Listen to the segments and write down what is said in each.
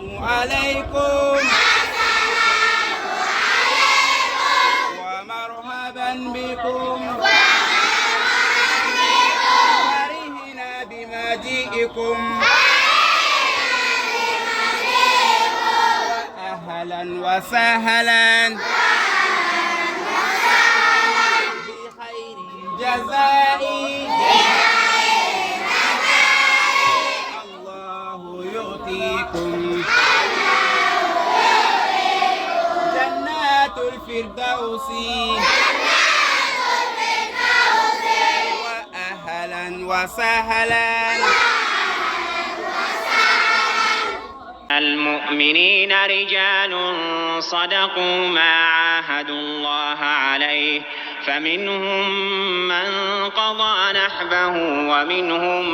عليكم ومرحبا بكم فرحنا بمجيئكم وأهلا وسهلا بخير الجزاء الله يعطيكم جنات الفردوس وأهلا وسهلا. المؤمنين رجال صدقوا ما عاهدوا الله عليه فمنهم من قضى نحبه ومنهم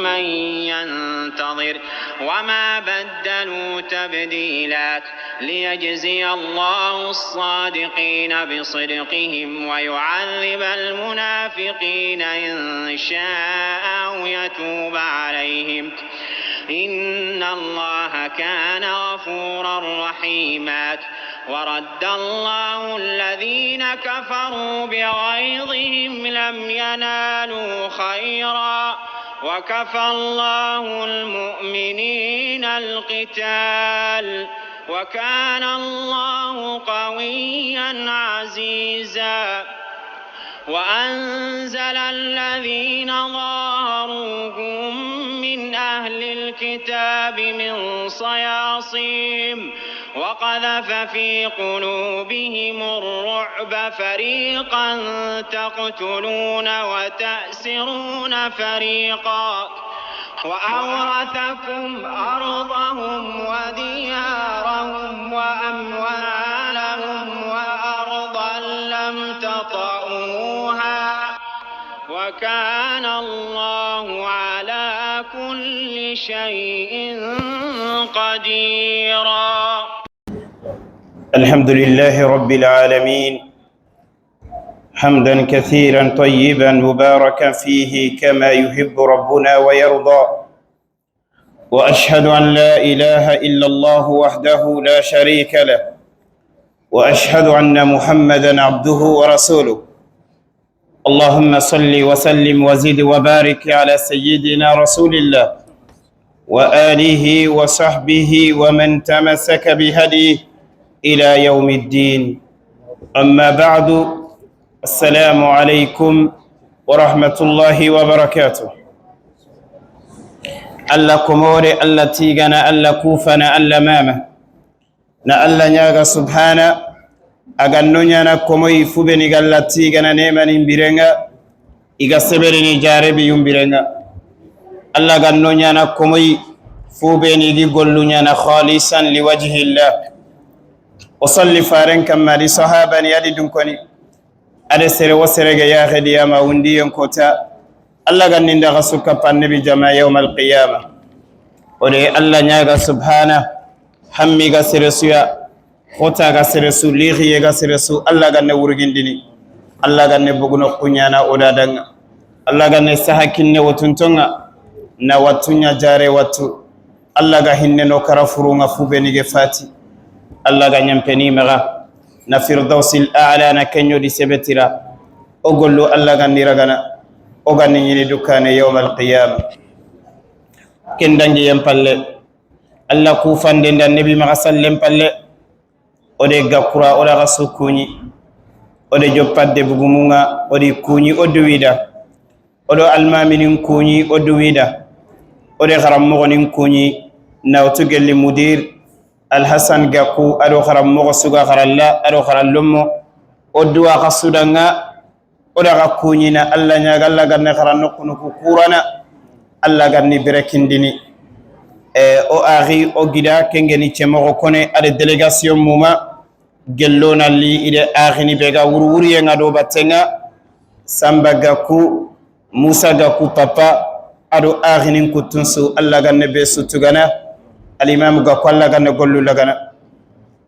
من ينتظر وما بدلوا تبديلا ليجزي الله الصادقين بصدقهم ويعذب المنافقين إن شاء أو يتوب عليهم إن الله كان غفورا رحيما. ورد الله الذين كفروا بغيظهم لم ينالوا خيرا وكفى الله المؤمنين القتال وكان الله قويا عزيزا. وأنزل الذين ظاهروهم من أهل الكتاب من صياصيهم وقذف في قلوبهم الرعب فريقا تقتلون وتأسرون فريقا وأورثكم أرضهم وديارهم وأموالهم وأرضا لم تطئوها وكان الله على كل شيء قديرا. الحمد لله رب العالمين حمدا كثيرا طيبا مباركا فيه كما يحب ربنا ويرضى، وأشهد أن لا إله إلا الله وحده لا شريك له، وأشهد أن محمدا عبده ورسوله. اللهم صل وسلم وزد وبارك على سيدنا رسول الله وآله وصحبه ومن تمسك بهديه إلى يوم الدين. أما بعد، السلام عليكم ورحمة الله وبركاته. الله كموري، الله تيغنا، الله كوفنا، الله ماما na الله نياغا سبحانه aganno ñana komoyi fubeni galla tigana nemanin birenga iga seberini jarebi yumbirenga. Allah ganno ñana komoyi fubeni igi gollu ñana khalisan liwajhillah. O salli faren kamma di sahabani adi dunkoni ade sere wo serege yaxediyama wundiyen kota. Allah gannindaxa sukka pannebi jama yawma alqiyama. Ode Allah ñaga subhana hammiga sere suya xota ga sere su lixiye ga sere su. Allah ganne wurgindini, Allah ganne buguno kuñana oda danga, Allah ganne saha kinne wotuntonga na wattuña jare wattu. Allah ga hinne no kara furunga fubenige fati. Allah ga ñampeni maxa na firdausil a'la na keñodi sebetira o gollu. Allah ganniragana o ganni ñini dukkane yawma alqiyama. Ken dangi yen palle Allah kufande nda nabi maxa sallen palle ode gakura odaxa su kuñi ode joppadde bugumunga odi kuñi o duwida oɗo almaminin kuñi o duwida ode xaranmoxonin kuñi nawtu gelli mudir Alhasan Gaku aɗo xaranmoxo suga xaralla aɗo xarallommo o duwa xa sudanga odaxa kuñina. Allah ñaga, Allah ganne xaran noqunuku kurana, Allah ganni berekindini e o axi o gida kengeni cemoxo kone ade délégation muma gello nalli ide axini bega wurwuriyenga do battenga Samba Gaku, Musa Gaku papa aɗo axinin kuttunsu. Allah ganne be suttugana alimamu Gaku, Allah ganne gollu lagana.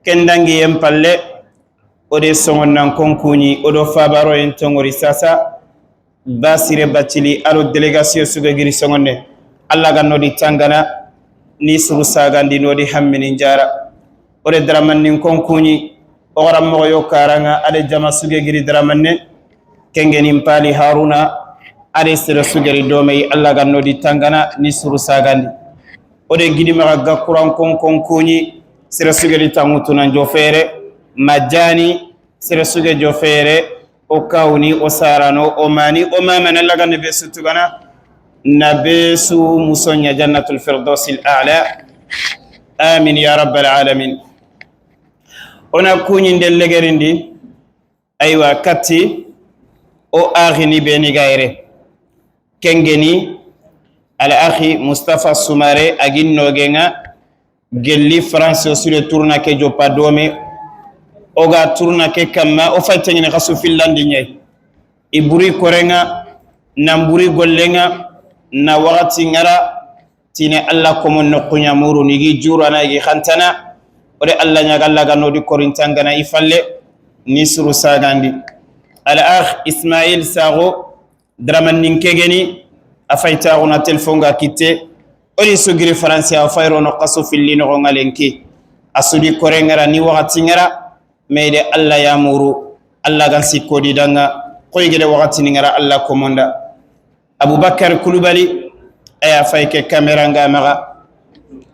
Ken dangi yen palle ode sogonnankon kuñi oɗo fabaro en tongori sasa basire baccili aɗo délégation suga giri sogonne. Allah gannodi tangana. Ni suru sagandi nodi hammini jara ore dramannin konkuñi ogarammogo yo karanga ade jama suge giri dramanne kengenin pali Haruna ade sere sugeri domey Allah gannodi tangana ni suru sagandi ode gidimaxa gakkuran konkonkuñi sere sugeri tangutunan jofere majani sere suge jofere o kawni o sarano o mani o mamane Allah ganne be sutugana na be su musonya jannatul firdausil a'la amin ya rabbal alamin. Ona kuñinde legerindi aywa katti o axini beni gayre kengeni al akhi Mustafa Soumare agin nogenga gelli France o sure tourna ke joppa dome oga tourna ke kamma o faytengene xasu fillandi ñayi i buri korenga namburi gollenga na waxati ngara tine Allah komo noquña muru nigi jurana igi xantana ode Allah ñaga Allah ga nodi korintangana i falle ni suru sagandi. Al akh Ismail Sago dramannin kegeni a faytaxuna téléphone ga kitte odi sugiri France a fayrono xasu filli noxonga lenki a sudi kore ngara ni waxati ngara meyde Allah yamuru Allah gan sikkodi danga koygede waxatini ngara Allah komonda. Abubakar Kulubali aya fay ke caméra nga maxa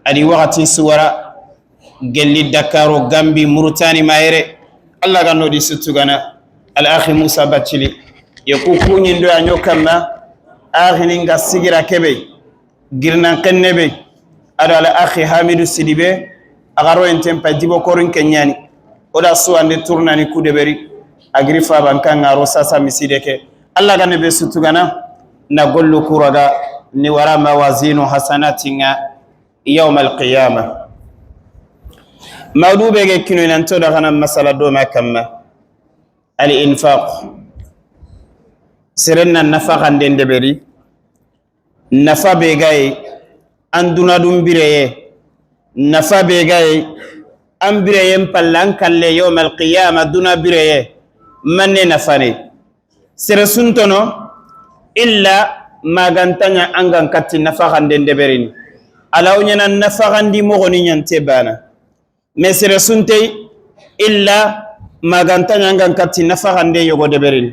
adi waxatin suwara gelli Dakaro Gambi Mauritanie mayere Allah ga nodi sutugana. Al akhi Musa Bacili ye ku kuñindo a ño kamma axininga sigira kebe girnan xenne be ado al akhi Hamidou Sidibe axaro enten pay jibo korin ke ñani oda suwande tournani kudeɓeri agiri faban kangaro sasa miside ke Allah ga ne be sutugana na gollu kuraga ni wara mawazinu hasanatinga yawm alqiyama. Mawdu be ge kino nan to daga nan masala do ma kamma al infaq serenna nafaxanden deberi nafa be gaye an duna dum bireye nafa be gaye an bireyen pallan kalle yawm alqiyama duna bireye manne nafane sere suntono illa magantanya angan katti nafaxanden deberini alaw ñana nafaxandi moxoni ñante bana mais sere suntey illa magantanya angan katti nafaxande yogo deberini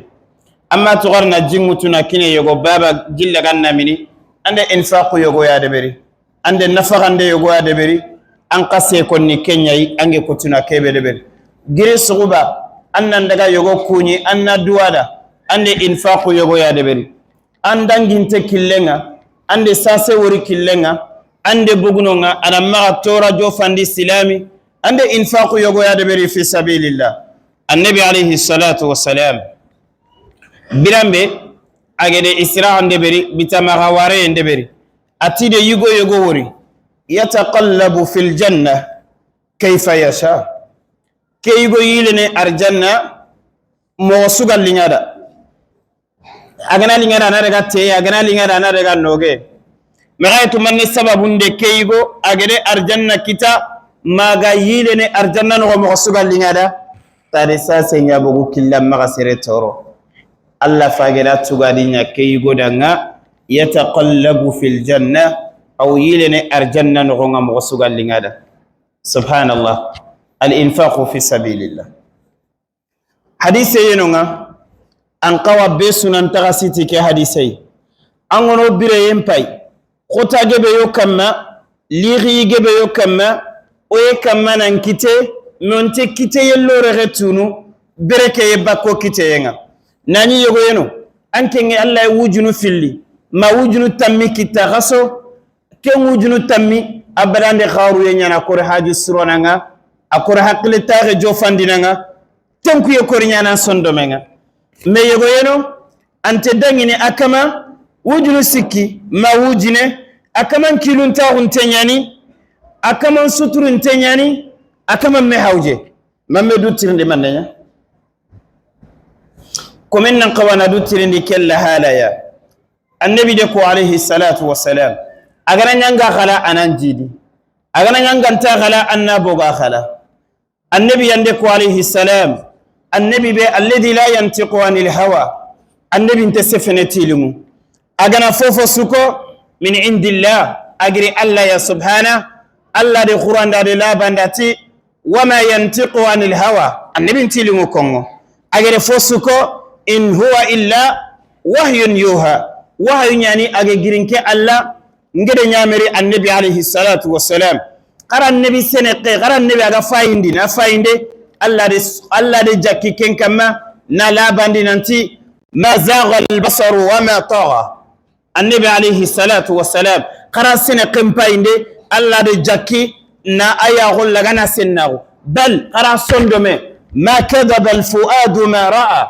amma toxarna jingutuna kine yogo baba jillagan namini ande infaqu yogo ya deberi ande nafaxande yogo ya deberi an xase konni kenñayi ange kotuna kebe deberi giri suxuba an nan daga yogo kuñi an na duwada ande infaqu yogo ya deberi an danginte killenga ande sase wori killenga ande bugunonga ana maxa tora jofandi silami ande infaqu yogo ya deberi fi sabilillah. Annabi alayhi salatu wassalam birambe agede isra ndeberi bitamaxa ware ndeberi atide yugo yogo wori yataqallabu fil janna kayfa yasha ke yugo yilene arjanna mo sugal lingada agana lingada na daga te agana lingada na daga noge maxaytu manni sababunde ke yugo agede arjanna kita maga yilene arjanna no mo sugal lingada tare sase nyabogu killa maxa sere toro Allah fagela tugadinya ke yugo danga yataqallabu fil janna aw yilene arjanna no mo sugal lingada. Subhanallah. Al infaqu fi sabilillah. Hadise yenonga an qawa be sunan tagasiti ke hadise an gono bireyen pay khota gebe yo kamma liri gebe yo kamma oye kamma nan kite nonte kite yellore retunu bereke ye bakko kite yenga nani yogo yeno ankenge Allah wujunu filli ma wujunu tammi kita gaso ke wujunu tammi abarande kharu ye nyana kore haji suronanga akore hakle taxe jofandinanga tenku ye kore nyana sondomenga me yogo yeno ante dangini akama wujunu sikki ma wujine akaman kilun taxun teñani akaman suturun teñani akaman me hawje mamme du tirindi manneña komin nan kawana du tirindi kella halaya. Annabi de ko alayhi salatu wassalam agana ñanga xala anan jidi agana ñanganta xala anna boga xala. Annabi yande ko alayhi salam annabi be alladhi la yantiqu anil hawa annabi nte sefene tilimu agana fofo suko min indillah Agiri Allah ya subhana Allah de Qur'an da de labandati wama yantiqu anil hawa annabi tilingo kongo agere fosuko in huwa illa wahyun yuha wahyu nyani age girinke Allah ngede nyameri annabi alayhi salatu wassalam qara annabi senqe qara annabi aga fayindi na fayinde Allah de jakki ken kama na labandi nanti ma zagha al basaru wama tagha annabi alayhi salatu wassalam qara senqe mpayinde Allah de jakki na aya golla gana sennago bal qara sondome ma kadaba al fuadu ma ra'a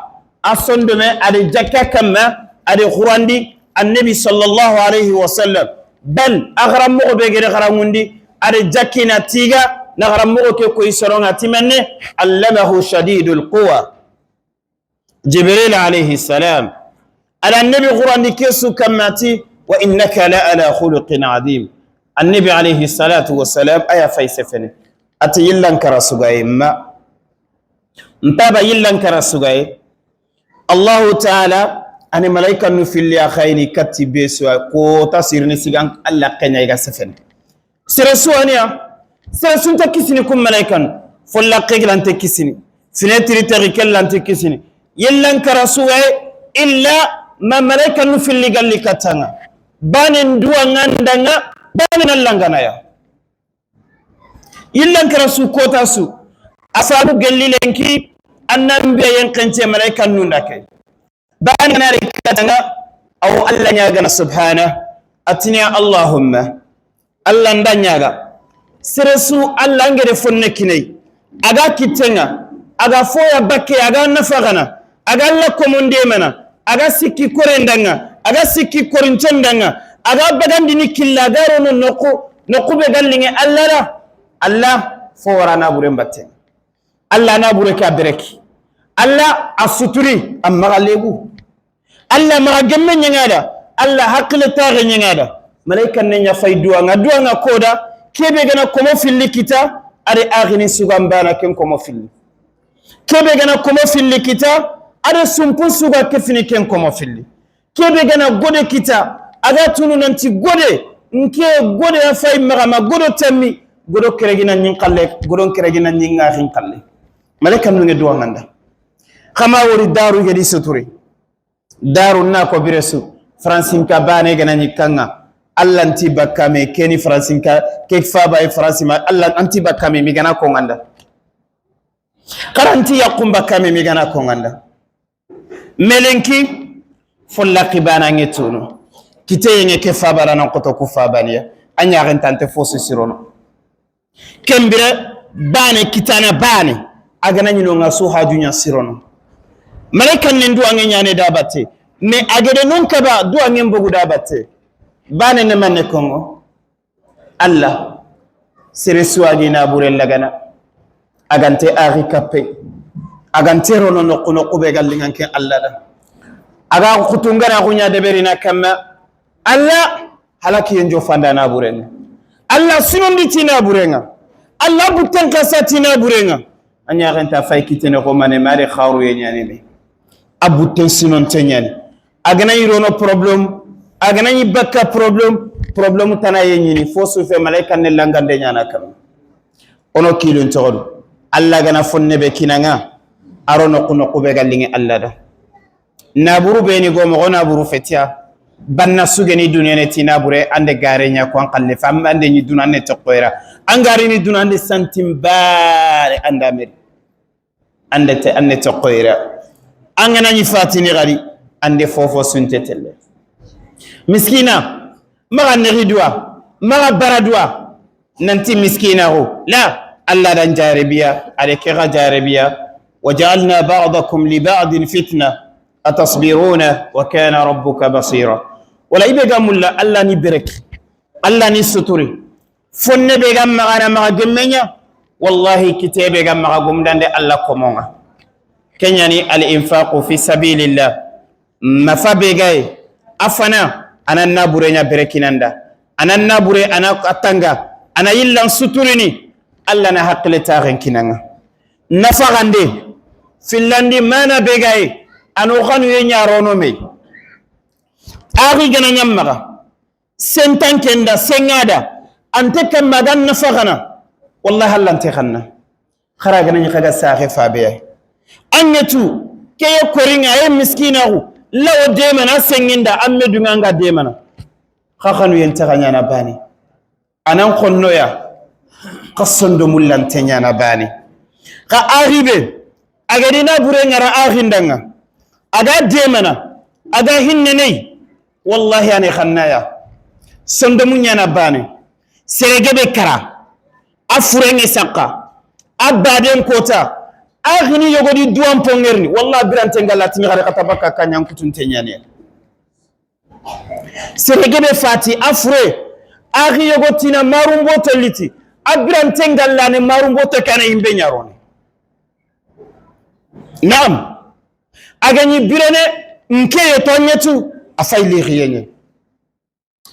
asondome ade jakka kama ade qurandi annabi sallallahu alayhi wasallam bal aghram mo be gere garamundi ade jakki na tiga na garam mo ke koy soronga timenne allamahu shadidul quwa jibril alayhi salam ala annabi qurandi kesu kamati wa innaka la ala khuluqin adhim النبي عليه الصلاة والسلام أيا فايسفني أتي يلان كراسوغاي ما انتبه يلان كراسوغاي الله تعالى أنا ملايكة نفيل يا خيني كتبي سوا كوتا سيرني سيغان الله كنيا يغسفني سيرسوانيا سيرسون تكسيني كم ملايكة فلا قيلان تكسيني فنتري تريكلان تكسيني يلان كراسوغاي إلا ما ملايكة نفيل قال لي كتانا بانن دوا ngandanga bane nallangana ya illan karasu kota su asabu gellilenki annan be yenkence malaikan nunda kai bane na rikatanga aw alla nyaga subhana atniya allahumma alla ndanyaga seresu alla ngere fonne kinai aga kitenga aga foya bakke aga nafagana aga alla komonde mana aga sikki korendanga aga sikki korincendanga aga bagandini killa garo no noku noku be gallinge alla la alla fo warana bure mbatte alla na bure ka bereki alla asuturi amma lebu alla ma gemme nyangada alla hakle taare nyangada malaika nenya fay duanga duanga koda kebe gana komo filli kita are aghini sugambana ken komo filli kebe gana komo filli kita are sumpun suga kefini ken komo filli kebe gana gode kita aga tunu nanti gode nke gode ya fay magama godo tammi godo keregina nyin kalle godo keregina nyin ngakhin kalle malaika nunge duwa nganda khama wori daru gedi suturi daru na ko biresu francinka bane gana nyikanga alla anti bakame keni francinka ke fa bay francima alla anti bakame mi gana ko nganda karanti yakum bakame mi gana ko nganda melenki folla qibana ngetunu kite yenge ke fabara nan koto ku fabaniya anya rentante fosu sirono kembire bane kitana bane agana nyino ngasu hajunya sirono malaika nendu angenya ne dabate me agede non kaba du angen bogu dabate bane ne manne kongo alla seresu agina burel lagana agante ari kappe agante rono nokuno kube gallingan ke alla da aga kutungana gunya deberina kamma Allah halaki yenjo fanda na burenga Allah sinundi tina burenga Allah butten kasa tina burenga anya renta fay kitene ko mane mare kharu yenyani me abutten sinon tenyani agana yirono problem agana yi bakka problem problem tana yenyini fo su fe malaika ne langande nyana kam ono kilun togodu Allah gana fonne be kinanga arono kuno kube galinge Allah da naburu beni go mo naburu fetia banna sugeni dunya ne tinabure ande gare nya ko an fam ande ni dunan ne tokoira an gare ni dunan de santim bare anda mer ande te ande tokoira an ngana ni fatini gari ande fofo suntetelle miskina maga neridwa maga baradwa nanti miskina ho la alla dan jarabiya ale kira jarabiya وجعلنا بعضكم لبعض فتنة أتصبرون وكان ربك بصيرا ولا يبقى ملا الله نبرك الله نستوري فن بيغا مغانا مغا جمنيا والله كتاب بيغا مغا غمدان الله كومونغا كنياني الانفاق في سبيل الله ما فبيغاي افنا انا نابورينا بركيناندا انا نابوري انا اتانغا انا يلان ستوريني الله نا حقل تاغن كينانغا نفغاندي فنلندي مانا بيغاي انو خانو ينيا رونومي اغي غنا نيامغا Sentan kenda sengada ante kam magan nafagana wallahi halante khanna kharagana ni kaga saxe fabe anyetu ke koringa ay miskinahu law demana senginda amme dunganga demana khakhanu yentaganya na bani anan khonnoya qasondo mullante nyana bani ka aribe agadina burengara akhindanga aga demana aga hinnene wallahi ani khannaya sondo munyana bani seregebe kara afurenge sakka abaden kota akhini yogodi duwan pongerni wallahi birante ngalatini gare katabaka kanyan kutunte nyane seregebe fati afure akhi yogotina marumbo toliti abirante ngallane marumbo to kana imbe nyarone nam agani birene nkeye tonyetu afayli khiyenye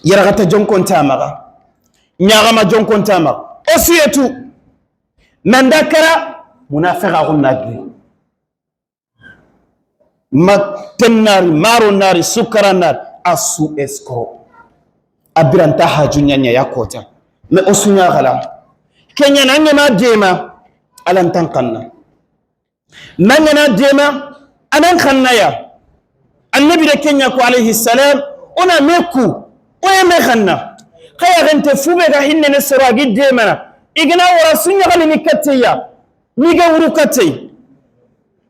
yaragata jonkon tamaga nyagama jonkon tamaga osuyetu mandakara munafiqa gunnagri matenari maronari sukaranari asu eskro abiranta hajunyanya yakota me osunya gala kenya nangema dema alantan kanna nangena dema anan khannaya annabi de kenya ko alayhi salam ona meku oyeme khanna khaya gante fube ga hinne ne soro agi demana igna wara sunya gali ni katteya miga wuru kattey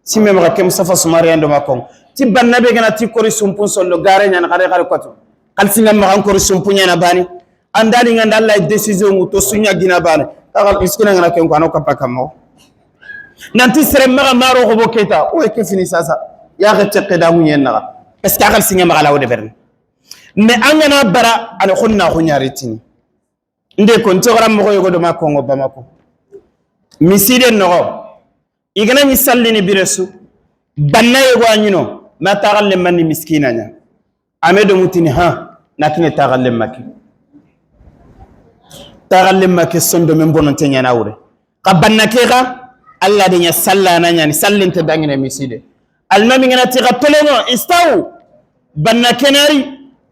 simme maga kem safa sumari ando makon ti bannabe gana ti kori sumpun sollo gare nyan gare gare koto kalsinga maga kori sumpun yana bani andali nganda Allah décision mu to sunya gina bani tagal iskina ngana ken ko anoko pakamo nanti sere maga maro ko boketa o e ke fini sasa ya ga teqeda mu yenna est ce que agal singa maga lawo de berne mais angana bara ana khonna khonyaritini nde kon togara mo yogo do makongo bamako miside no igana mi sallini biresu banna yogo anyino ma tagalle manni miskina nya amedo mutini ha nakine tagalle makki tagalle makki sondo men bononte nya nawure ka banna kega alla de nya sallana nya ni sallinte dangine miside almami ngana tiga tolongo istaw banna kenari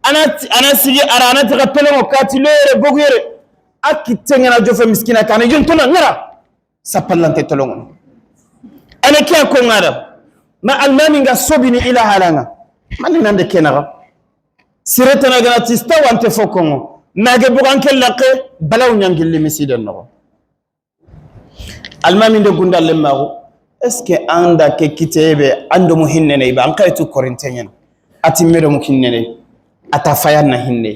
ana sigi arana tiga tolongo kati lere boguyere akitengana jofe miskina kana yuntuna ngara sapallante tolongo ana kiya ko ngara ma almami nga sobini ila halanga manni nande kenaga siretana gana tistaw ante fokongo mage bugan kellaqe balaw nyangilli miside no almami de gundal lemago est ce que anda ke kitebe ando mu hinnene iba an kaytu korintenyen ati medo mu hinnene ata fayanna hinne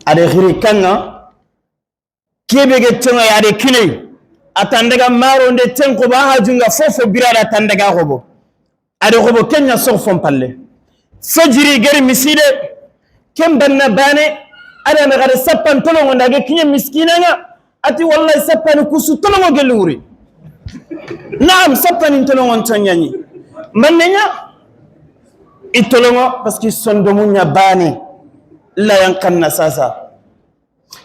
ade khiri kanga kebe ge tonga ya de kine atandaga maro nde tenko ba hajunga fofo birada atandaga robo ade robo kenya so fon palle fajiri gari miside kem banna bane ada na gare sappan tolongo ndage kinye miskina nga ati wallahi sappan kusu tolongo geluri naam sappan tolongo tonyani mannenya itolongo parce que sondo munya bane la yankanna sasa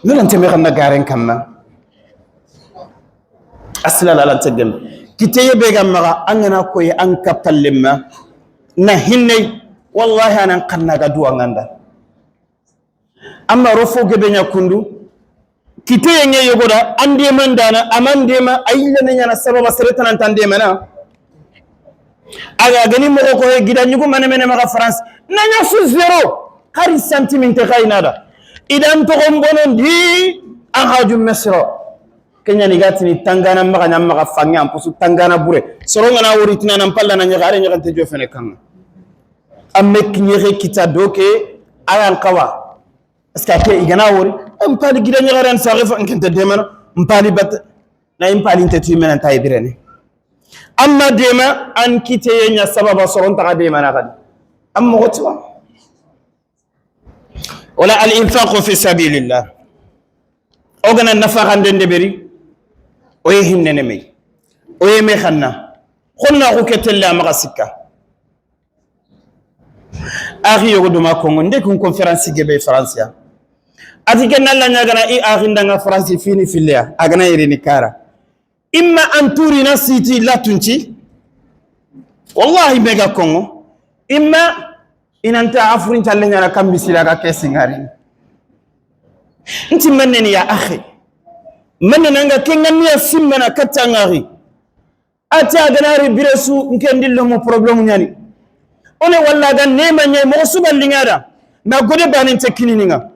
nolante me xanna garen kamma asla la tegem kiteye be gamma angana koy an kapallemma na hinne wallahi anan kanna ga duwa nganda amma rofo gebe nya kundu kiteye nge yogoda ande mandana amande ma ayilla ne nyana sababa seretan tande mana aga gani mo ko gida nyugo mane mene maga France nanya su zero kari sentiment khaynada idan to gombonon di an haju mesro kenya ni gatini tangana maga nyama fanga am pusu tangana bure soronga na wori tina nan palla na nyaga nyaga te jofene kanga amme kinyere kita doke ayan kawa est ce que igana wori am pali gida nyaga ran sa refa nkente demana mpali bat na impali nte tu mena tay birene amma dema an kite nya sababa soron ta demana gadi am gotwa wala al infaq fi sabilillah ogana nafaxan den deberi oye hinnene mey oye me xanna xonna xu ke telle a maxa sikka axi yogo duma kongo nde kun conférence gebe francia ati ke nalla ñagana i axindanga france fini filleya agana yerini kara imma an turina siti latunci wallahi mega kongo imma inanta afurincalle ñana kam bisilaga ke singarini Nti manneni ya akhi mannena nga kenganniya simmana kattangari ati aganari biresu nkendillo mo problème ñani one walla ga nema ñay mogo suballiŋada ma gode banin te kinininga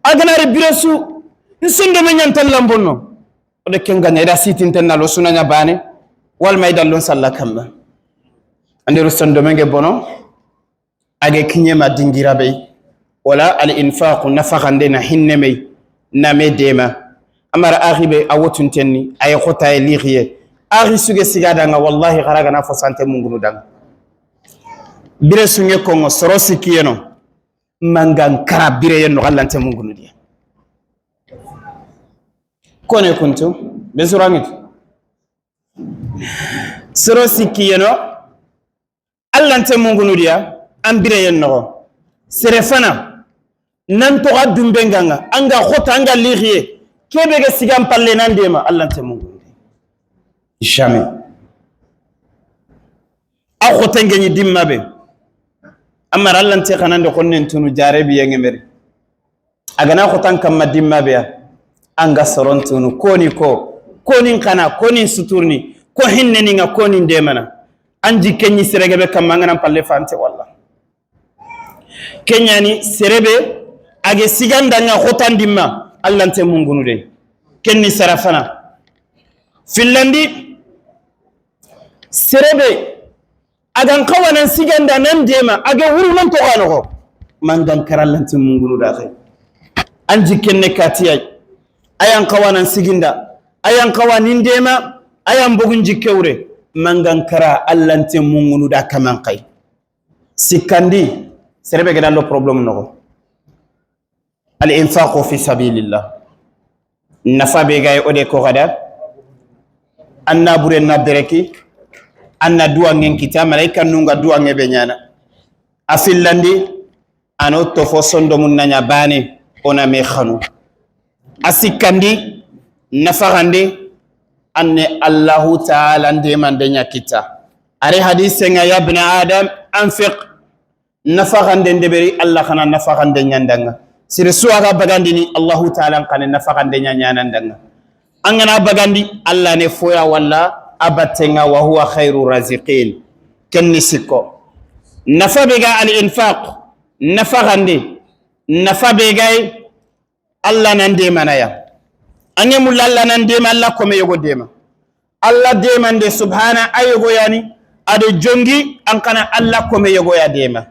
aganari biresu nsondome ñantan lambonno ode kengaña ida sitinten nalo sunaña bane walma ida lon salla kamma andiru sondomenge bono age kiñema dingira bey wala al infaqu nafaxande na hinne mey name dema amara axibe a wotuntenni aye xotaye lixiye axi suge sigadanga wallahi xaragana fo sante mungunu danga bire sunge kongo soro sikkiyeno mangan kara bire yenno xallante mungunu diya kone kuntu be surangit soro sikkiyeno allante mungunu diya an bire yennoxo sere fana nan toxa dumbenganga anga xota anga lixiye kebe ge sigan palle nan dema allante mungunu diya jamais a xotengeñi dimma be amara allante xanande xonnen tunu jarebi yengemeri agana xotan kamma dimma beya anga sorontunu koni ko konin xana konin suturni ko hinneninga konin demana an jikkeñi seregebe kamma anganan palle fante walla keñani serebe age sigandanga xotan dimma allante mungunu de kenni sara fana finlandi serebe agan kawanan siganda nan dema aga wuru nan to ganogo mangan karallante mungunu da kai an jikkenne katiyai ayan kawanan siginda ayan kawanin dema ayan bugun jikkewre mangan kara allante mungunu da kaman kai sikandi serebe gedallo problem nogo al infaqu fi sabilillah nafa be gay ode ko gada anna buren na bereki anna duwangen kita malaika nunga duwange be nyana afillandi ano tofo sondo mun nanya bane ona me khanu asikandi nafaxandi anne allahu taala ndemande nya kita are hadise nga ya ibn adam anfiq nafaxande ndeberi allah xana nafaxande ñandanga sere suwaga bagandini allahu taala xane nafaxande nya ñanandanga angana bagandi allah ne foya walla abattenga wa huwa khairu raziqin kenni sikko nafa bega al infaq nafaxande nafa begay allah nan demanaya ange mulla allah nan dema allah kome yogo dema allah demande subhana ayogo yani ado jongi an kana allah kome yogo ya dema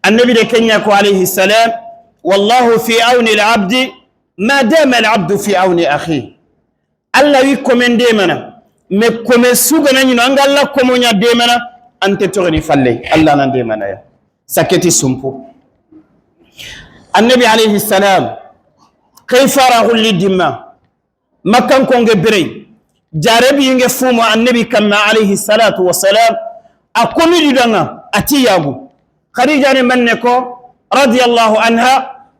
annabi de kenya ko alayhi salam wallahu fi auni al abdi ma dama al abdu fi auni akhi allah wi komen demana me kome sugana nyino anga allah komonya demana ante togni falle allah nan demana ya saketi sumpu annabi alayhi salam kayfa rahul dimma makkan konge bere jarebi yinge fumo annabi kamma alayhi salatu wassalam akomi didanga ati yagu khadija ne manne ko radiyallahu anha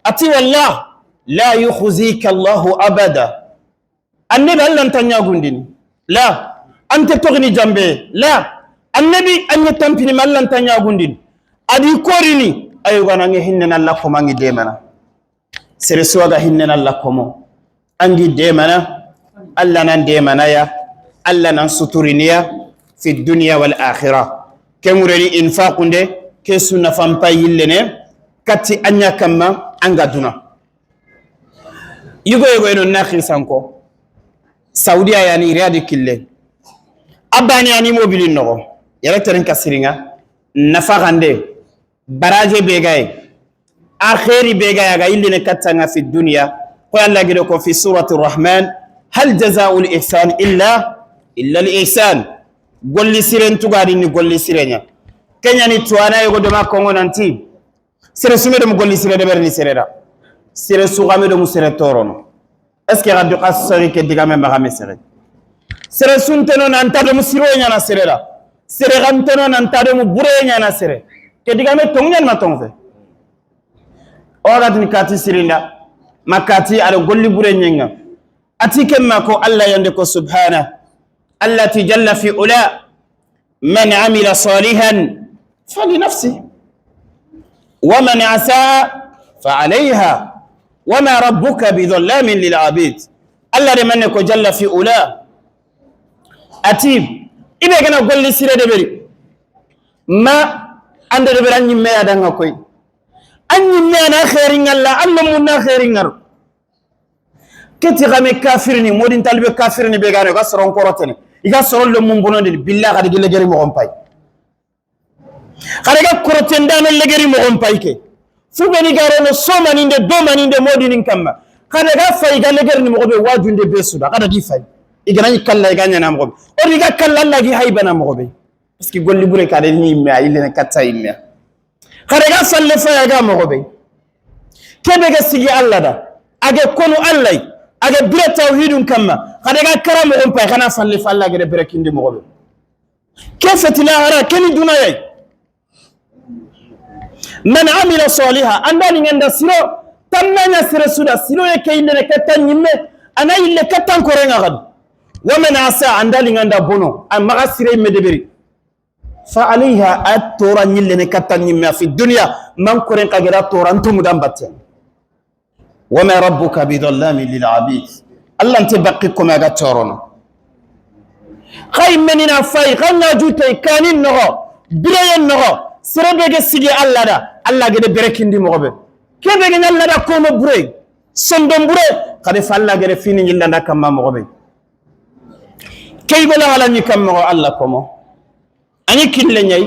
ati wallah la yukhzika allah abada annabi allah tanya gundini la ante togni jambe la annabi anya tampini mallan tanya gundini adi korini ayugana nge hinna allah ko mangi demana sere suwaga hinna allah komo angi demana allah nan demana ya allah nan suturiniya fi dunya wal akhirah kemureni infaqunde ke sunna fampa yillene katti anya kamma anga duna yugo yugo eno nakhi sanko saudiya yani riyadi kille abani yani mobili nogo yara teren kasiringa nafaxande baraje begay akhiri begay aga yillene kattanga fi dunya ko Allah gido ko fi surati rahman hal jazaa'ul ihsan illa al ihsan golli siren tugadi ni golli sirenya kenya ni tuana yogo do makongo nanti sere sume do golli sire de berni serera sere sugame do musere torono est ce que radio qasari ke digame magame sere sere sunteno nanta do musiro nya na serera sere ganteno nanta do mu bure nya na sere ke digame tongnya ma tongfe orat ni kati sirinda makati ala golli bure nyenga ati kemma ko Allah yande ko subhana allati jalla fi ula man amila salihan fali nafsi wa man asaa fa alayha Wama rabbuka bidhallamin lil abid. Allah de manne ko jalla fi ula ati ibe gana golli sire de beri ma ande de beran nyimme adanga koy an nyimme ana khairin Allah Allah mun na khairin ngar keti game kafirni modin talbe kafirni be gane ga soron korotene iga soron le mun bonondini billahi khadi gille geri mo pay khade ga koroten dano le geri mo pay ke fubeni garono somaninde domaninde modinin kamma khade ga fay ga le geri mo be wajunde be suda khada di fay igana kalla iganya na mo be o diga kalla Allah gi haybana mo be parce que golli bure ka de ni me ayile ne katta imme khade ga salle fay ga mo be kebe ga sigi Allah da age konu Allah age bire tawhidun kamma khade ga karamo on pay khana falle falla gede berekindi mo be kefati lahara keni dunayay man amila saliha andani ngenda siro tamnanya sire suda siro ye kayinde ne katan nyimme ana ille katan korenga gad wa man asa andali nganda bono amma sire medeberi fa alayha at-tura nyille ne katan nyimme fi dunya man korenga geda tora ntumu dam batten وما ربك بظلام للعبيد الله انت بقيكم يا تورنا خاي مننا فاي غنا جوتي كانين نغو بري نغو سربه سيغي الله دا الله غدي بركندي مغبه كيبه الله دا كومو بري سندم بري قد فالله غدي فيني نيلاندا كما مغبه كي بلا على ني كم مغو الله كومو اني كيل نياي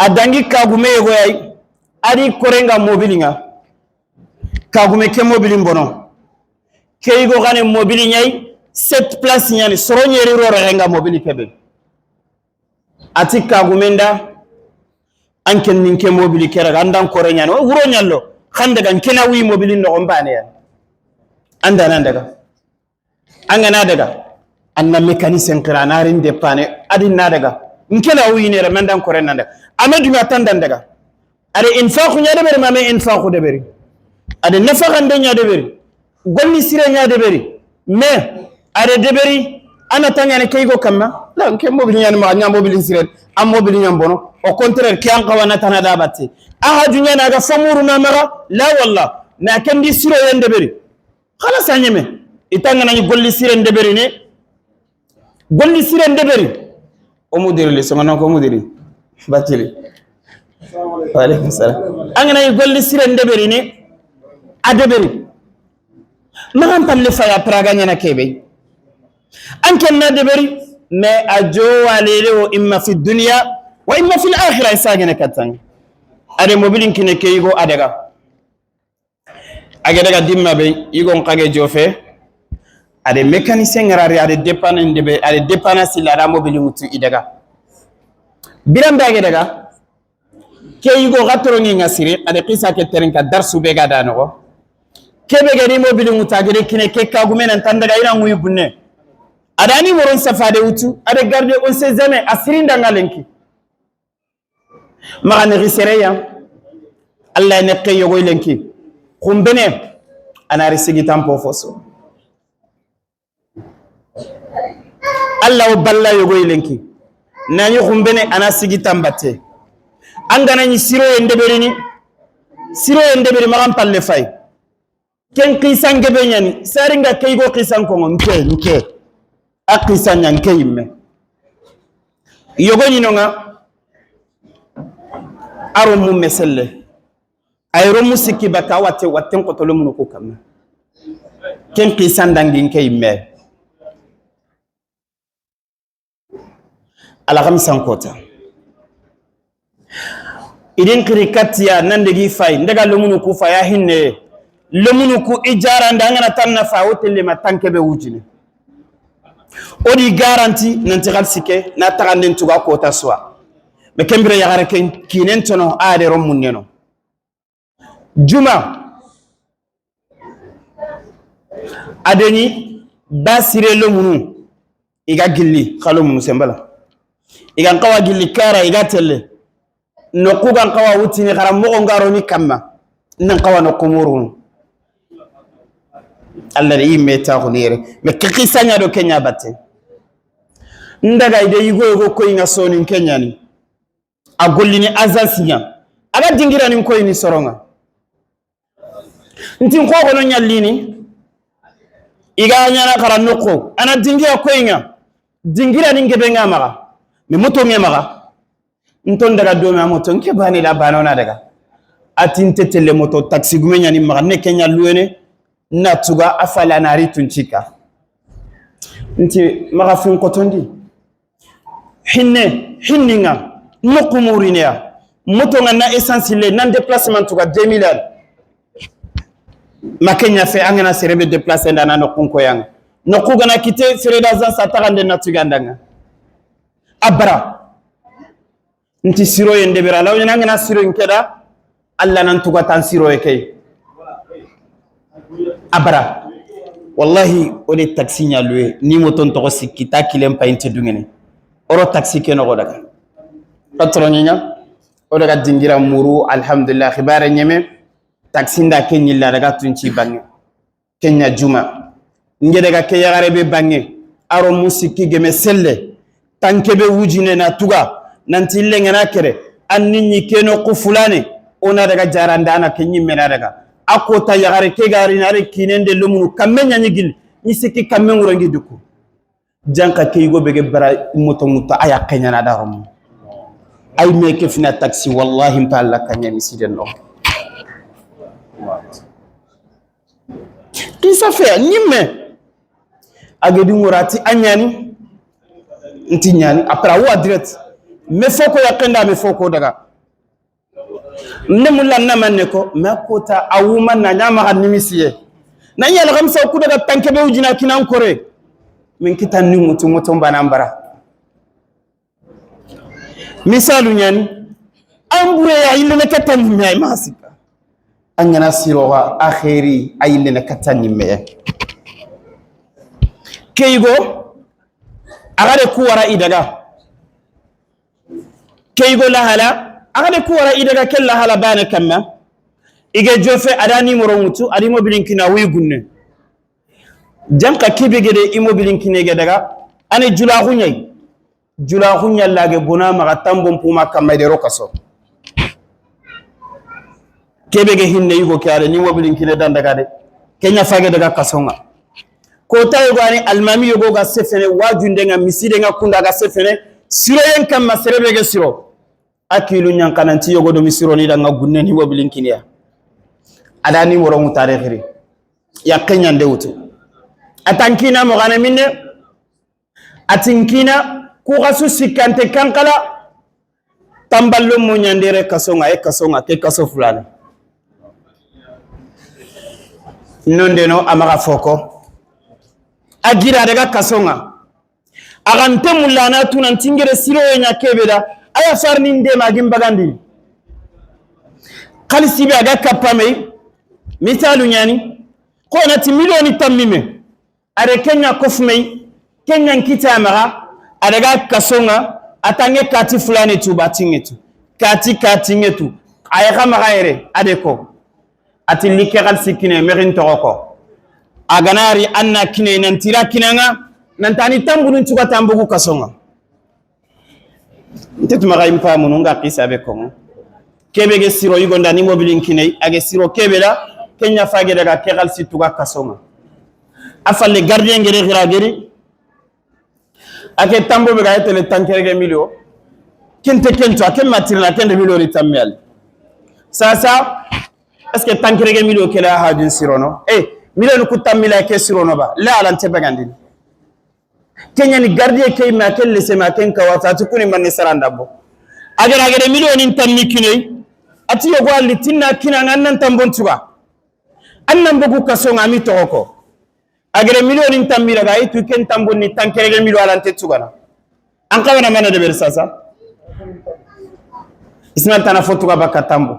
adangi kagume yogoy adi korenga mobilinga kagume ke mobilin bono keigo gane mobili nyai sept place nyani soronyeri roro renga mobili kebe ati kagumenda anken ninke mobili kera andan kore nyani o wuro nyallo khande gan kena wi mobili no mbane ya anda nan daga anga na daga anna mécanicien kira narin de pane adi na daga nkena wi ne mandan kore nan daga amadu ma tandan daga are infaqu nya de beri mame infaqu de beri ade nafakan de nya deberi golli sire nya deberi mais ade deberi ana tanya ne kaygo kamma la nke mobili nya ma nya mobili sire am mobili nya bono au contraire ki an qawana tana da batte aha dunya na ga famuru na mara la wallah na kendi sire yen deberi khalas anyeme itanga na golli sire deberi ne golli sire deberi o mudiri le sama ko mudiri batili wa alaykum salam angana golli sire deberi ne adeberi magan palle faya praga nyana kebe anken na deberi mais ajo walele o imma fi dunya wa imma fi al-akhirah isagene katang ade mobilin kine keigo adega agadaga dimma be igo ngage jofe ade mécanicien ngarari ade dépanneur ndebe ade dépanneur sila da mobili mutu idaga birambe agadaga keigo gatoro ngi ngasiri ade qisa ke terenka darsu be ga danogo kebe gari mobili mutagere kine ke kagume nan tandaga ina nguyi bunne adani moron safade utu ade garde on sait jamais asirinda ngalenki ma ne risereya Allah ne qey yogo lenki khumbene ana risigi tampo foso Allah balla yogo lenki nani khumbene ana sigi tambate angana ni siro endeberini siro endeberi magam palle fay ken qisan gebe nyani saringa kaygo qisan ko nke nke aqisan nyan keyimme yogoni nonga aro mu meselle ayro musiki baka watte watten ko tolomunu ko kam ken qisan dangin keyimme ala khamsan kota idin krikatiya nandegi fay ndaga lomunu ku faya hinne lomunu ku ijara ndangana tanna fa hotelle ma tankebe wujine odi garanti nanti xalsike na taxanden tuga kota suwa me kembire yaxare ke kinen tono ade rom munneno juma adeni basire lomunu iga gilli xa lomunu sembala iga nxawa gilli kara iga telle nokuga nxawa wutini xara moxo ngaroni kamma nan xawa nokumurunu Allah yi meta xunere me kikisanya do kenya batte ndaga ide yigo yigo koy nga sonin kenya ni a gollini azansinya aga dingirani koy ni soronga Ntin ko kono nyallini iga nyana kara noko ana dingira koyinga dingira ni ngebe nga maga me moto nge maga nton daga do me moto nke bani la banona daga atin tetele moto taxi gumenya ni maga ne kenya luene na tuga afala na ritunchika nti maga fin kotondi hinne hinninga nokumurinia moto nga na essence le nan déplacement tuga 2000 makenya fe angana serebe déplacer ndana no kunko yang no kugana kite sereda zan satagande na tugandanga abra nti siro yende bera law ngana siro nkeda alla nan tuga tan siro ekey abra wallahi ole taxi nya luwe ni moto ntogo sikita kilem painte dungene oro taxi ke no daga patron nya o daga dingira muru alhamdulillah khibare nyeme taxi nda kenyilla daga tunci bange kenya juma nge daga ke yagare be bange aro musiki geme selle tankebe wujine na tuga nanti lengena kere anni ni keno ku fulane ona daga jaranda ana kenyi mena daga akota yagare ke gari nare kinende lumunu kamenya nyigil ni sikki kamme ngurangi duku janka ke yugo bege bara moto muto aya kenya na darum ay meke fina taxi wallahi mpalla kanya misiden no kisa fe nyimme agedi ngurati anyani nti nyani apra wa direct me foko yakenda me foko daga ne mulla na manne ko me kota awuma na nyama ga nimisiye na nyala gamsa ku daga tankebe ujina kinan kore min kitan ni mutu mutu banambara misalu nyani ambure ya ile ne katan ni mai masika angana siroga akhiri ayile ne katan ni me keigo agare kuwara idaga keigo lahala agade kuwara idaga kella hala bane kamma ige jofe adani morongutu adi mobilinkina wigunne janka kibe gede imobilinkine ge daga ane jula hunyai jula hunya lage bona maga tambon puma kamma de rokaso kebe ge hinne yugo kare ni mobilinkine dan daga de kenya fage daga kasonga ko tayo gani almami yogo ga sefene wajunde nga miside nga kunda ga sefene siro yen kamma serebe ge siro akilu nyankananti yogo do misiro ni danga gunne ni mobilinkiniya adani morongu tarikhiri ya kenya ndewutu atankina mo gane minne atinkina ku gasu sikante kankala tamballo mo nyandere kasonga e kasonga ke kaso fulana nonde no amaga foko agira daga kasonga agante mulana tunantingere siro nya kebeda aya farni nde magin bagandi khalisi be aga kapame misalu nyani ko nati milioni tammime are kenya kofmei kenya nkita mara adaga kasonga atange kati fulani tu batingetu kati kati ngetu aya kama ere adeko ati likeral sikine merin toroko aganari anna kine nantira kinanga nantani tambunu tuka tambugu kasonga ntetu maga impa mununga kisa be kongo kebe ge siro yugonda ni mobilin kine age siro kebe la kenya fage daga keral situga kasonga afalle gardien gere gira geri ake tambo be ga etele tankerege milio kente kento ake matirna kende milio ri tammel sasa est ce que tankerege milio kela hajin sirono milio ku tammila ke sirono ba la alante bagandini kenya ni gardien ke ma kelle se ma ken kawata tukuni manni saranda bo agara agara milioni tammi kine ati yogo alli tinna kina ngannan tambon tuga annan bogu kaso ngami toko agara milioni tammi daga itu ken tambon ni tankerege milio alante tuga na an kawana mana de ber sasa ismail tana fotuga baka tambo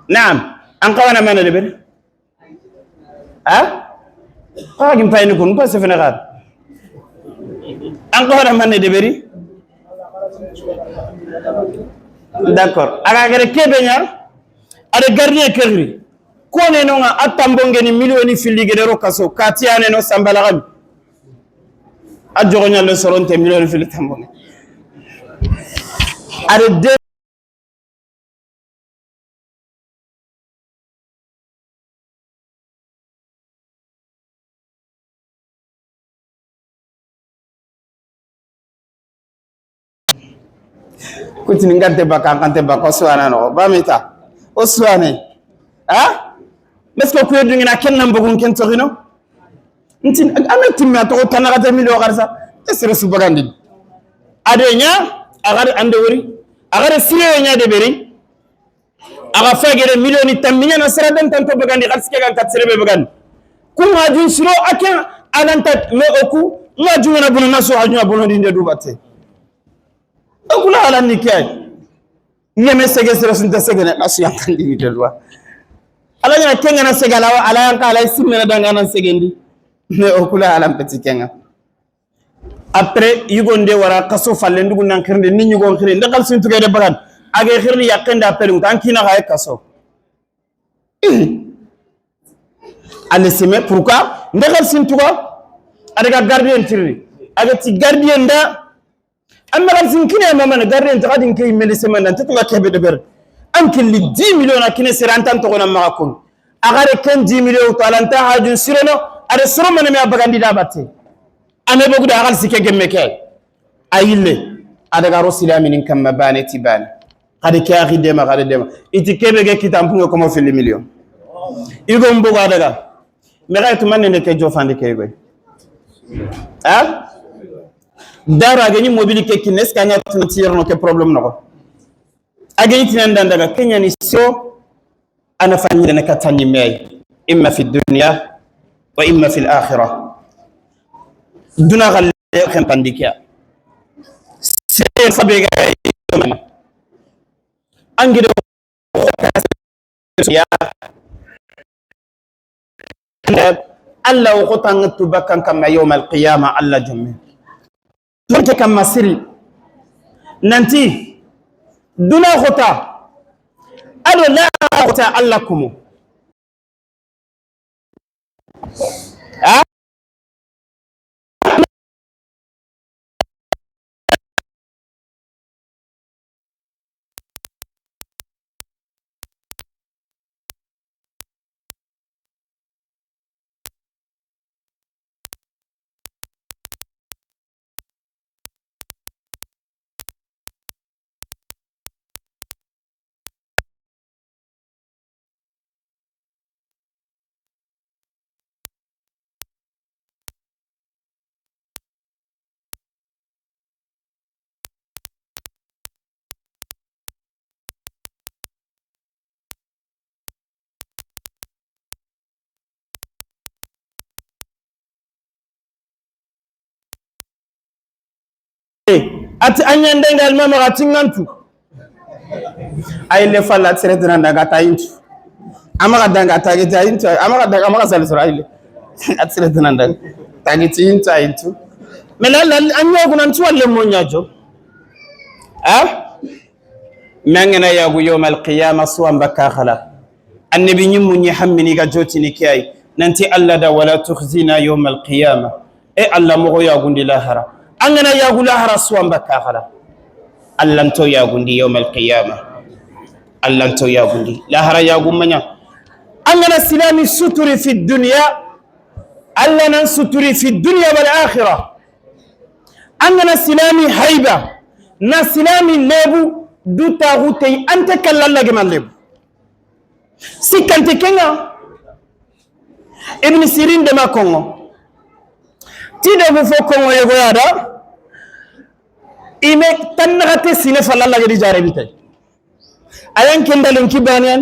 naam an kawana mana de ber ha qagim payni kun pa sefene xaar encore manne de beri d'accord aga gere kebe nyar ada gardien kegri kone no nga atambonge ni milioni fili gere rokaso katiane no sambala gam a jogonya le soronte milioni fili tambonge ada Kutini ngante baka ngante baka suwana no ba mita o suwane ha mesko ku yedungina kenna mbugun ken torino ntin ame timma to tanagata million garsa te sere su bagandi adenya agare ande wori agare sire nya de beri aga fagere million tamminya na sere den tanto bagandi xalsike gan kat sere be bagandi ku ngaju siro aken alanta me oku ngaju na bunu naso haju bunu dinde dubate okula ala nikay nyeme sege sere sunta sege na asu yankandi ni delwa ala nya kenga na segala wa ala yanka ala simna danga na segendi me okula ala petit kenga après yugonde wara kaso falle ndugu nan khirnde ni nyugon khirnde ndakal sun tugede bagan age khirni yakenda appel tan kina hay kaso ale sime pourquoi ndakal sun tuga adaga gardien tirri aga ti gardien da amma kal sun kina mama na gardien tagadin kay mele semana tatuga kebe de ber am kelli 10 millions akine serantan to gona makon agare ken 10 millions to alanta hajun sirono ada soro maname abagandi da batte ame bogu da agal sike gemme ke ayille adaga rosilami nin kamma bane ti bane kadi ke axi dema kadi dema iti kebe ge kitampunge komo fili million igo mbogo adaga me xay tumanne ne ke jofandi ke goy ha dara ageni mobili ke kines kanya tuntirno ke problème noxo ageni tinan daga kenya ni so ana fanyi ne katani mey imma fi dunya wa imma fi al-akhirah duna galle kan pandikia se fabega angire ya Allah ko tan tubakan kama yawm al-qiyamah Allah jumme tunke kama siri nanti duna khota alo la khota Allah kumu ha ati anyandenga almama gatingantu ayile falla tsere daga tayintu amaga danga tagiti ayintu amaga danga amaga sal sura ayile atsere daga tagiti yintu ayintu melal anyogu nan tuwalle mo nyajo ah mangana yagu yawm alqiyama suwan bakka khala annabi nyimu nyi hammini ga jotini kiyai nanti alla da wala tukhzina yawm alqiyama e alla mo yagundi lahara angana yagula hara suwan bakka khala allanto yagundi yawm alqiyama allanto yagundi lahara yagumanya angana silami suturi fi dunya allana suturi fi dunya wal akhirah angana silami haiba na silami lebu du taxutey ante kallallagema lebu sikkante kenga Ibn Sirin dema kongo ti degu fo kongo yegoyada ime tannaxate sine falallagedi jarebitay ayan kendalen kibaniyan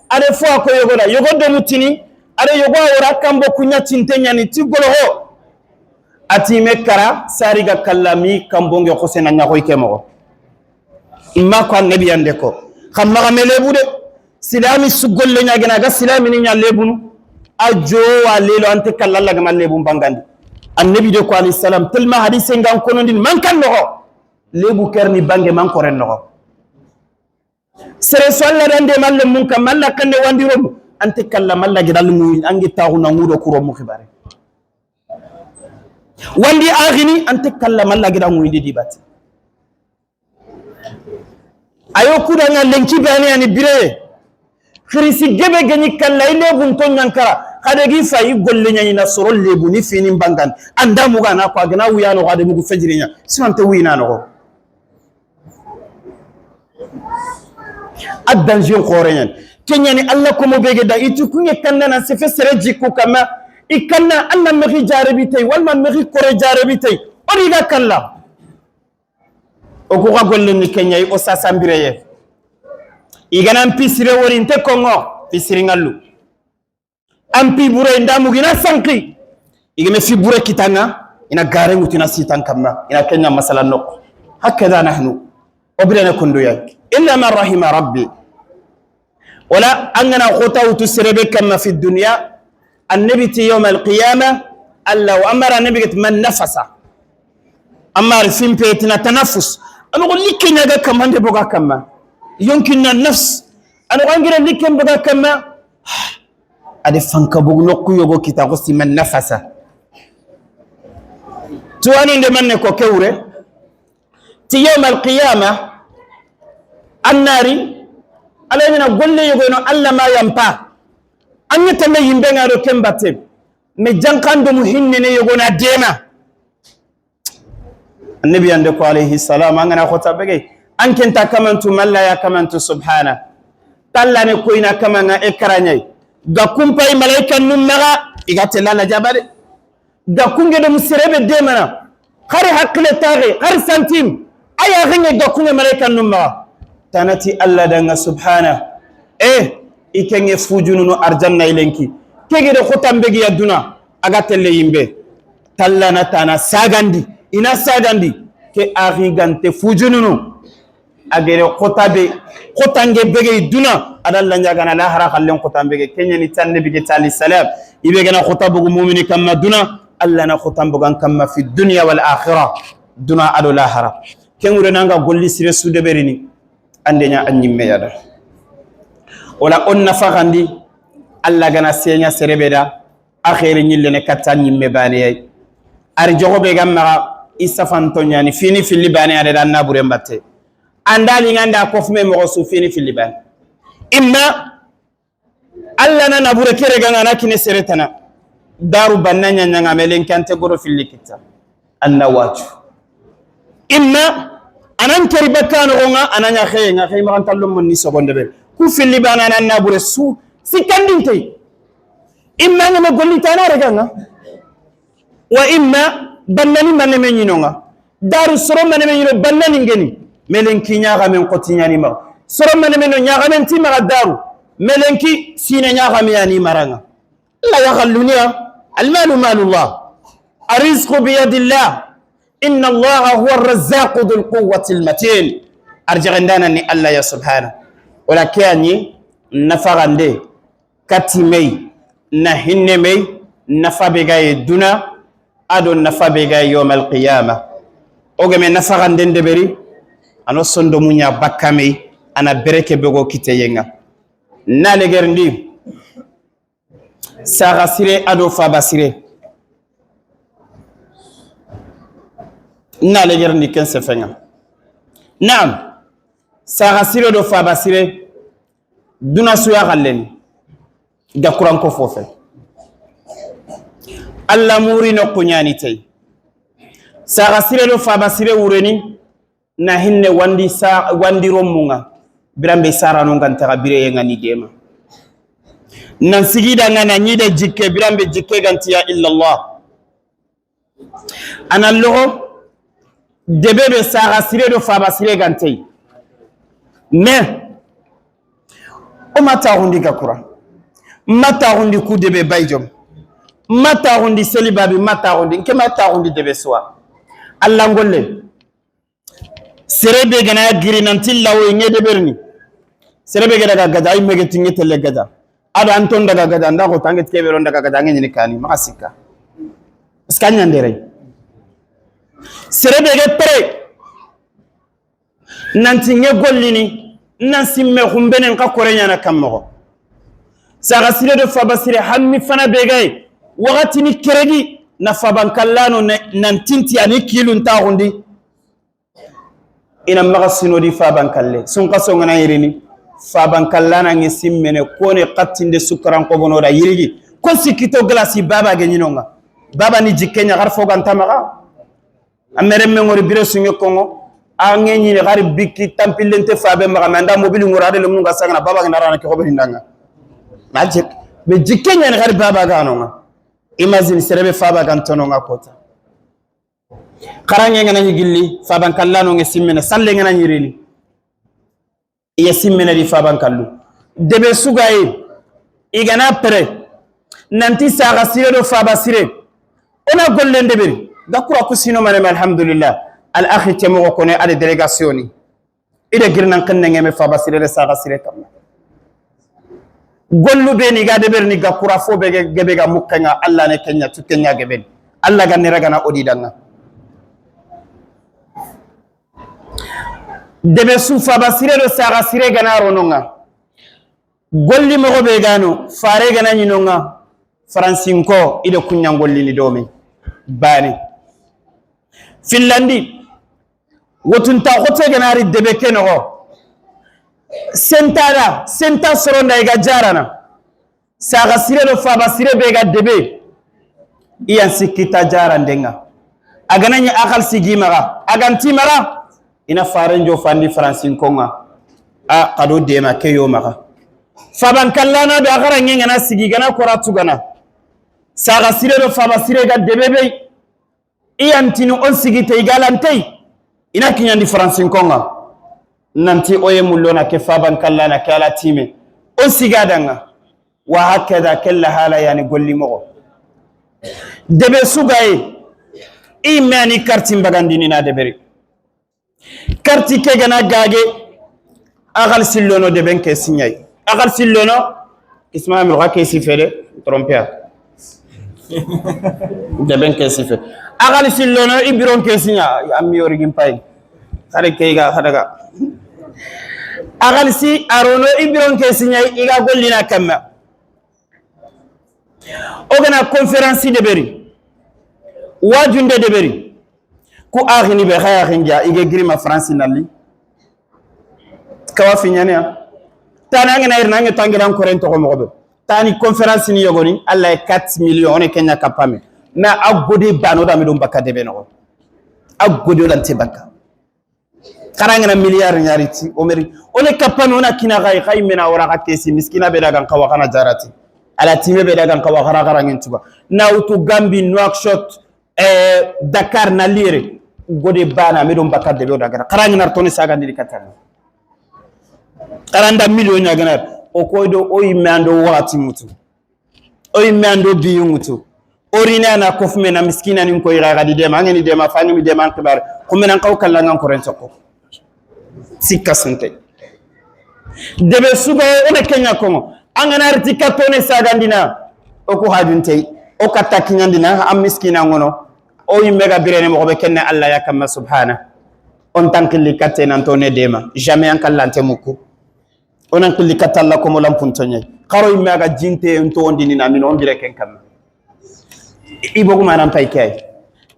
ade fo a ko yogoda yogo domutini ade yogo a wora kambo kuña cinte ñani ti goloxo ati ime kara sariga kallami kambonge xosena ñaxoy ke moxo imma ko annabi yande ko xam maxa me lebu de silami sugolle ñagena aga silamini ña lebunu a jowa lelo ante kallallagama lebu bangandi annabi de ko alayhi salam tellement hadise ngan konondin man kan noxo lebu kerni bange man koren noxo sere so alla dande malle mun kam malla kande wandiromu ante kalla malla gidal mu angi taxuna ngudo kuro mu xibare wandi axini ante kalla malla gida nguyindi dibati ayo kudanga lenki bani ani bire khirisi gebe gani kalla ile bunto nyankara kadegi fayi golle nyani na soro lebu ni fini bangan anda muga na ko agna wiyano gade mugu fejirinya sinante wina no A danger khore nyan kenyani alla ko mo bege da itu kunye kanna na sefe sere jikko kama ikanna alla mexi jarebi tay walma mexi kore jarebi tay origa kalla o ko golle ni kenyai o sasambireye igana pisire wori nte kongo pisiri ngallu ampi bure ndamugina sanki igame fi bure kitanga ina gare ngutina sitan kamma ina kenya masala nok hakada nahnu obrena kunduya illa man rahima rabbi wala angana khota utu serebe kama fi dunya annabi ti yawm alqiyama alla wa amara nabi man nafasa amar simpetina tanaffus ama likenya ga kamande boga kama yonkinna nafs ana angira liken boga kama ade fanka bug nokku yogo kita ko man nafasa tuwani nde manne ko kewre ti yawm alqiyama annari alayna golle yogo no alla ma yampa anyata me yimbe ngaro kembate me jankando muhinne ne yogo na dema annabi ande ko alayhi salam angana khota bege ankenta kamantu malla ya kamantu subhana tallane koina kamanga ekranyai ga kumpay malaika nummaga igate lala jabade ga kunge do musirebe demana khari hakle tare khari santim aya ringe ga kunge malaika nummaga tanati alla danga subhana ikenge fujunu arjanna ilenki kege do khotambegi ya duna aga telle yimbe tallana tana sagandi ina sagandi ke arigante fujunu agere khotabe khotange bege duna adalla nyaga la hara khallen khotambege kenya ni tanne bige tali salam ibege na khotabu mu'mini kama duna alla na khotambu kama fi dunya wal akhirah duna ado la hara kengure nanga golli sire sude berini andenya anyimme yada wala on nafagandi alla gana senya serebeda akhiri nyille ne katta nyimme bane ay ari jogobe gamma isafanto nyani fini fili bane ade dan nabure mbatte andali nganda ko fume mo su fini fili bane imma alla na nabure kere ganga na kine seretana daru bananya nyanga melen kante goro fili kitta anna waju imma anan keri bakano onga ananya khaye nga khaye ma tallum mon ni seconde be ku fili bana na nabure su sikandinte imma ngama golli tana reganga wa imma bannani manne menyinonga daru soro manne menyino bannani ngeni melenki nyaaga men qoti nyani ma soro manne men nyaaga men ti ma daru melenki sina nyaaga me yani maranga la yaghalluniya almalu malullah arizqu biyadillah inna allaha huwa arrazzaqu dhul quwwati almatin arjigandana ni allah ya subhanahu wala kiyani nafagande katimei na hinne mei nafa be gaye duna ado nafa be gaye yawm alqiyama oge me nafa gande beri ano sondo munya bakame ana bereke bego kiteyenga na legerndi saga sire ado faba sire na legerndi ken sefenga naam saga sire do faba sire duna suya gallen ga kuran ko fofe alla muri no kunyani tay saga sire do faba sire wureni na hinne wandi sa wandi romunga birambe sara no nganta ga bire yenga ni dema nan sigida ngana nyide jikke birambe jikke gantiya illa allah ana logo debebe saga sire do faba sire gantay mais o mata hundi ga kuran mata hundi ku debe bayjom mata hundi selibabi mata hundi nke mata hundi debe suwa alla ngolle serebe gana girinanti lawo ngede berni serebe gada daga gada ay megeti ngetele gada ado anton daga gada ndako tanget kebero daga gada ngeni kani makasika skanya ndere serebe ge pere nanti nge gollini nan simme humbenen ka korenya na kammo saga sire do faba sire hammi fana begay wakati ni keregi na faban kallano nan tinti ani kilun tagundi ina maga sinodi faban kalle sun kaso ngana yirini faban kallana ngi simmene kone qattinde sukaran ko bono da yirigi ko sikito glasi baba ge nyinonga baba ni jikkenya gar fogan tamaga amere me ngori bire sunge kongo Ange ñini xari bikki tampillente fabe maxa me anda mobili ngura ade lemunga sangana baba ga narana ke xobeni ndanga ma jik me jikke ñani xari baba ga nonga imagine serebe faba gan tononga kota xarange ngana ñi gilli faban kallano nge simmene salle ngana ñirini iya simmene di faban kallu debe sugaye igana pere nanti saxa sire do faba sire ona gollen deberi gakura ku sino maneme alhamdulillah al akhi temoxo kone ade délégation ni ide girnan xennengeme faba sire de saxa sire kamma gollu be ni ga deberni gakura fo be gebe ga mukkenga alla ne kenya tu kenya geben alla ga neragana odidanga debe su faba sire do saxa sire gana rononga golli moxo be gano fare gana ñinonga faransinko ide kuña gollini domi bani finlandi wotunta xote ganari debe ke noxo sentada senta soronda iga jarana saxa sire do faba sire be ga debe iyan sikkita jarandenga aganañi axal sigi maxa aganti maxa ina faren jo fandi faransinkonga a xado dema ke yo maxa faban kallana be axarange ngana sigi gana kora tugana saxa sire do faba sire ga debe be iyantini on sigite igalantei ina kiñandi faransinkonga nanti oye mullona ke faban kallana ke ala time on sigadanga wa hakada kella hala yani golli moxo debe sugaye i meani karti mbagandini na deberi karti ke gana gage axal sillono deben ke siñayi axal sillono ismaamil xa ke sifede trompea deben ke sife axal sillono i biron ke siña am yorigin pay xare ke iga xadaga axal si arono i biron ke siñayi iga gollina kamma o gana conférence deberi wajunde deberi ku axini be xaya xinja ige girima france nalli kawa fiñanea tani angana irna ange tangiran koren toxo moxo be tani conférence ni yogoni alla ye 4 millions one kenya kapame na a gode bano da mi dum bakka debe noxo a gode olante bakka xarangana milliard ñariti omeri one kapame ona kina xay xay mena wora xa kesi miskina be dagan xawa xana jarati ala time be dagan xawa xara xarangen tuba na wutu Gambi Nouakchott Dakar na lire gode bana mi dum bakka debe o dagara xarangana toni sagandini katana xaranda million ñaganar o koydo o yimme ando waxati ŋutu o yimme ando biyu ŋutu orina na kofume na miskina nin koy xadi dema angeni dema fa angemi dema an xibare xumenan xaw kallangan koren soko sikka sunte debe sugaye one kenya kongo angana riti katone sagandina o ku hajuntey o katta kiñandina am miskina ngono o yimme ga birene moxoɓe kenne alla ya kamma subhana on tankilli katte nantone dema jamais an kallante mukku onan kulli katalla ko molam puntonye xaro yimme aga jinte en to ondini na min on bire ken kam ibogu manam pay kay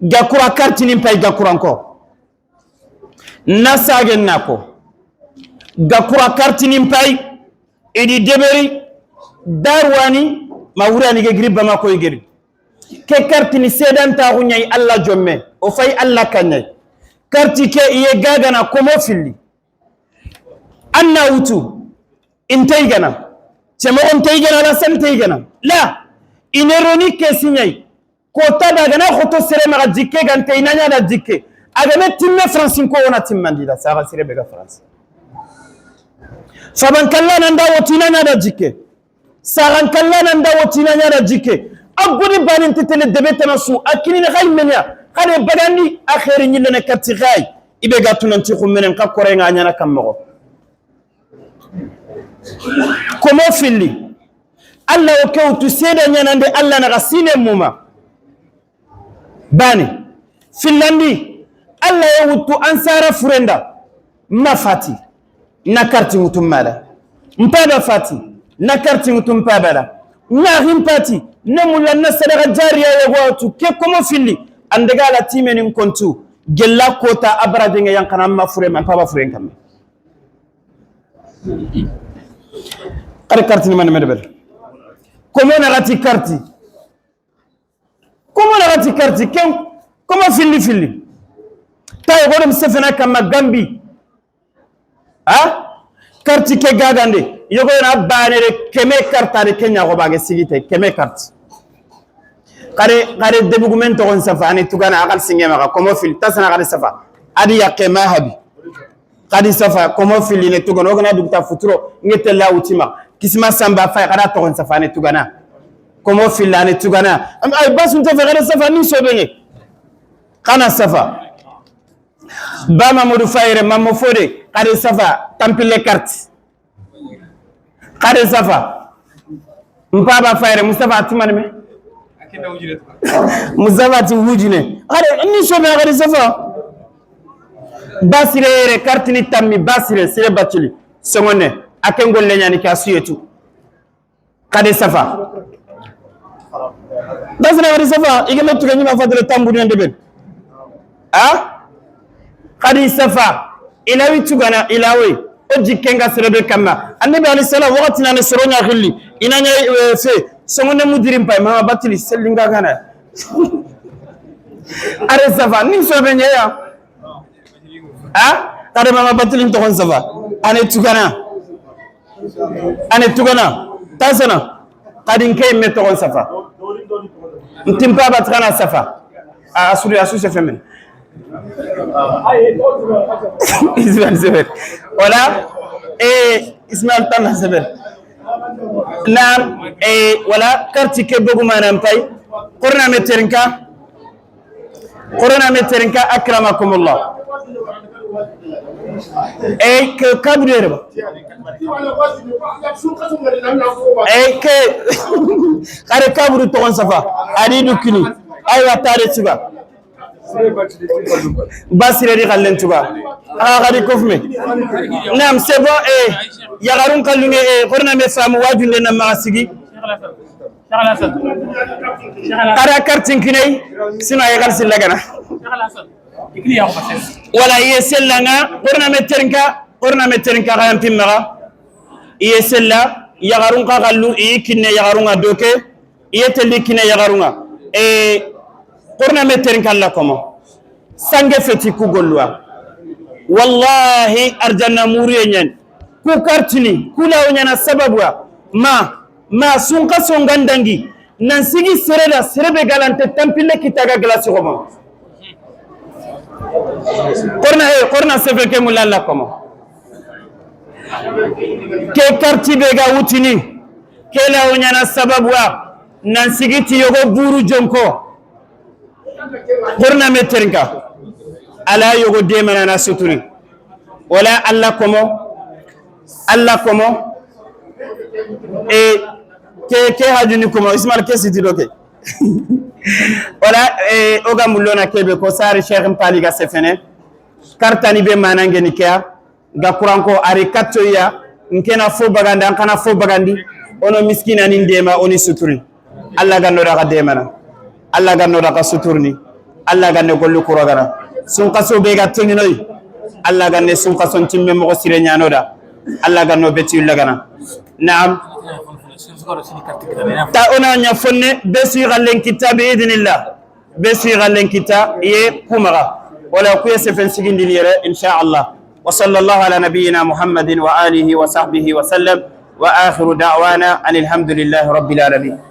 gakura kartini pay gakuran ko nasagen nako gakura kartini pay idi deberi darwani ma wurani ge gribba ma koy geri ke kartini sedanta xuñay alla jomme o fay alla kañay karti ke iye gagana komo filli anna wutu intaygana cemoxon taygana la san taygana la ineroni ke siñay ko tada gana xoto sere maxa jikke gante ina ñana jikke agame timme francinko wona timmandida saxa sire be ga france faban kalla nanda woti ina ñana jikke saxan kalla nanda woti ina ñana jikke a godi banin tetele debe tana su a kinini xay menia xade bagandi a xeeri ñillene katti xay i be ga tunanti xummenen xa korenga a ñana kam moxo komo filli alla o kewtu seeda ñanande alla naxa sine muma bani fillandi alla ye wuttu ansara furenda ma fati na karti ŋutu mada mpaba fati na karti ŋutu mpabada ñaxin pati ne mulla na sadaka jariya yogotu ke komo filli andaga la timenin kontu gella kota abaradenga yankana ma fure ma mpaba furen kamme kare karti ni man medebel komo na rati karti komo na rati karti ken komo filli filli Tay godum sefena kama Gambi ha karti ke gagande yogo na banere keme karta de Kenya go bage sigite keme carte kare kare debugumen to gon safa ani tugana akal singema ka komo fil tasana kare safa adi yakke ma habi kadi safa komo fil ne tugana ogana dugta futuro ngete lawutima kisma samba fay kada to gon safa ani tugana komo fil ani tugana am ay basun te fere safa ni sobenge kana safa ba Mamadou Fayre Mamo Fode kare safa tampile carte kare safa mpaba Fayre Mustafa atimane me Mustafa ti wujine kare ni sobe kare safa basire re carte ni tammi basire sire batuli songone akengol le nyani ka suyetu kare safa basire kare safa igeme tuga nyima fadre tambu ndebe ah kadi safa ilawi tugana ilawi o jikenga serebe kama annabi alayhi salam wakati na soronya khilli ina nya fe songone mudirim pay mama batili selinga kana are safa ni sobe nya ya ah kare mama batili to kon safa ane tugana tasana kadin kay me to kon safa ntimpa batkana safa asuri asu se femen Ismail Seber. Wala Ismail Tanna Seber. Naam wala karti ke bogu manam tay qorna meterinka akramakumullah ke kabudere ba ke kare kabudu to on safa ani dukini aywa tare tiba basire di xallen tuba aga xadi kofme nam c'est bon yaxarun xallunge xorna me faamu wajunde na maxa sigi xara kartin kiney sino ay xal sillagana wala iye sellanga xorna me terinka xayan pimmaxa iye sella yaxarun xa xallu iyi kinne yaxarunga doke iye telli kinne yaxarunga korna meterin kala komo sange feti ku golluwa wallahi arjanna muriye nyen ku kartini ku lawo nyana sababuwa ma sunka songandangi nan sigi sereda serebe galante tampile kitaga glasi komo korna sefeke mulalla komo ke karti be ga wutini ke lawo nyana sababuwa nan sigi ti yogo buru jonko korna meterinka ala yogo demana na suturi wala alla komo e ke hajuni komo Ismail ke siti doke wala oga mulona kebe ko sari Cheikh Mpali ga sefene kartani be manange ni kya ga kuranko ari kattoya nkena fo bagandi an kana fo bagandi ono miskina ni ndema oni suturi alla ganno daga demana alla ganno daga suturni alla ganne gollu kuragana sun kaso be ga tenginoy alla ganne sun kaso timme mo sire nyanoda alla ganno beti lagana naam ta ona nya fonne be si galen kitab idinillah be si galen kitab ye kumara wala ku yesefen sigindi yere insha Allah wa sallallahu ala nabiyyina muhammadin wa alihi wa sahbihi wa sallam wa akhiru da'wana alhamdulillahi rabbil alamin.